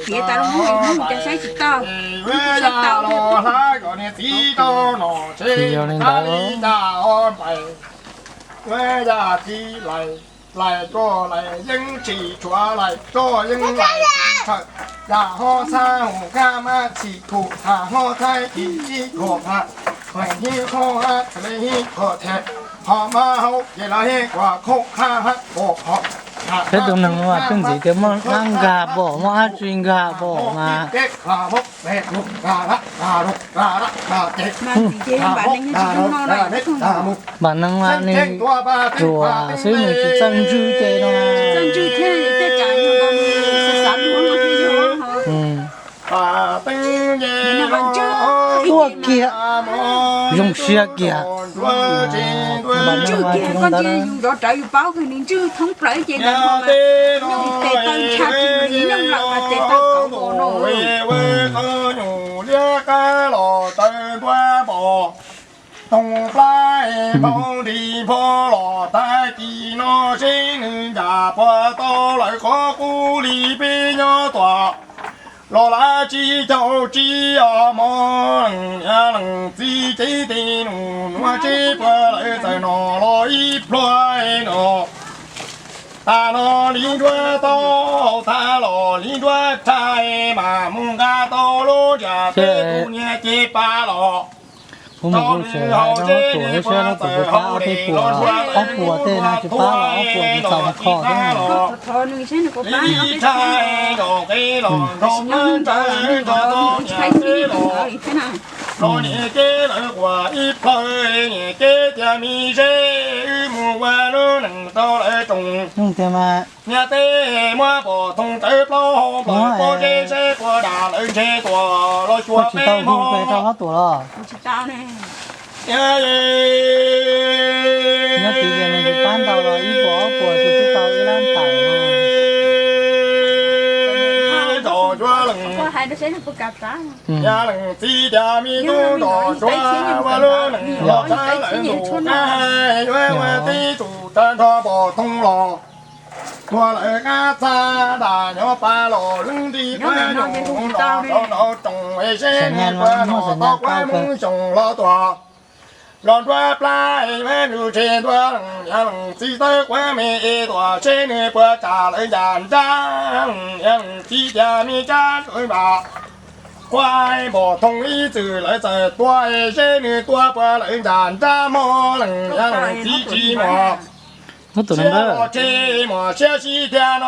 Piav tas los mus cas saib tsis tau. Ua yam li ntawd. Lais, lais tso lais yeeb tsis tshuav lais tso yeeb lais tsis tshawm, yam ho txhab hum kab mab txhim khum tham ho thaib kis ib khom tham, leej hib khob hab txhais hib khom them, ho mab hauv ces lawv hib kuas khob hab hab pom ho. Peb tus neeg mas twb ntxiv tias muaj dab nkag pom, muaj dab tsi nkag pom mas. Npam neeg mas nws ruam xwb, nws tsis txawj ntswj ces no. Tuaj kiag, zoo siab kiag. Ntswj kiag, koj ntsia yus zov rawv yus paub kawg, nws ntswj thoob plaws ces ntawd ho mas nyooj tes taw ntsha kis nyooj lawm mas tes taw kauv vos no. Nyuj liab qab los taw ntuab npos, toog plab npau nrig npho los tag kis no seb nws ncav puas tau lawv qhov qub li peb nyob tuaj. Los lawv tsis caum tsis os mog, leej niam leej txiv cev tes nus nuav tsev puag lawv txawm no los ib pluag no. Tag no li nruab tau, tag los li nruab tshaj, mas mus nqa tau lub ntsiab peb tus niag ces pab los. Kuv mus kuj tseem hais rau ob tuam, seb ob tuam puas pab ob peb puas, ob puas tej no tsis pab los ob puas tsis txaus mus kho thiab. Los niam ces lawv quas ib plhaw, niam ces tias mi ze, wb mus ua lub neej rau lawv tsoom. Nyob tiag mas. Niam tej muab pom thooj tawv plaub hau plaws pob zeb saib puas dam lawv ntshe tuaj los xyuas peb hmo. Nyob tid ces nws tsis pab ntau los ib puas ob puas ces twb tau ib lab ntawm no. Nrog cuab leej, yog leej txiv tias me tub nrog cuab ua lub neej los txhab lawv ntus qab yuav ua tib tug tag nrho pom thooj los. Tuag lawv qab txaj dam nyob pab los lub nti quab nyuj nrog rau nrau tsoom es seb nws puas nrog tau quab Hmoob xyoo los tuaj. Los nruab plab yuav nrug tseg ntua leej niam leej txiv tawb quab me es tuaj seb nws puas tsam lawv ncas nrab, leej niam leej txiv tias me tsab ntswg npam. Quab npom thooj ib txwm lawv txawm tua es seb nws tua puas lawv ncas nrab mog, leej niam leej txiv tsis mos. Siab los tseg mos siab sib thiab no.